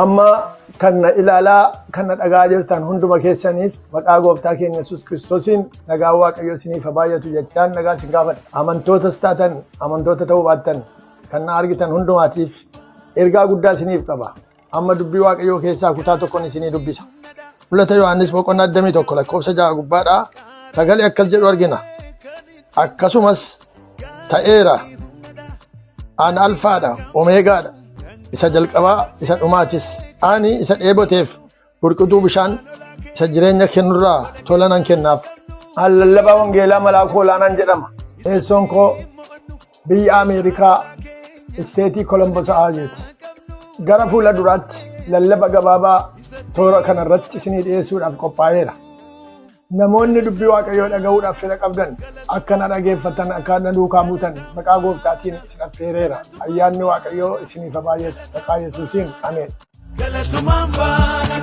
Amma kan na ilaalaa kan na dhagaa jirtan hunduma keessaniif maqaa gooftaa keenya Yesuus Kiristoosiin nagaa Waaqayyoo isiniif haa baay'atu jechaan nagaa isin gaafadha. Amantootas taatan, amantoota ta'uu baattan, kan na argitan hundumaatiif ergaa guddaa isiniif qaba. Amma dubbii Waaqayyoo keessaa kutaa tokkoon isinii dubbisa. Mul'ata Yohaannis boqonnaa 21 lakkoofsa 6 gubbaadhaa sagalee akkas jedhu argina. Akkasumas ta'eera. An alfaadha, omeegaadha, isa jalqabaa, isa dhumaatis. Ani isa dheeboteef burqituu bishaan isa jireenya kennurraa tola nan kennaaf. An lallabaa wangeelaa Malaakuu Olaanaan jedhama. Teessoon koo biyya Ameerikaa, isteetii Kolombos Ohaayooti. Gara fuula duraatti lallaba gabaabaa toora kanarratti isinii dhiyeessuudhaaf qophaa'eera. Namoonni dubbii Waaqayyoo dhaga'uudhaaf fedha qabdan akka na dhageeffatan, akka na duukaa buutan maqaa gooftaatiin isin affeereera. Ayyaanni Waaqayyoo isiniif haa baay'atu. Maqaa Yesuusiin, ameen. Galatumaan baana.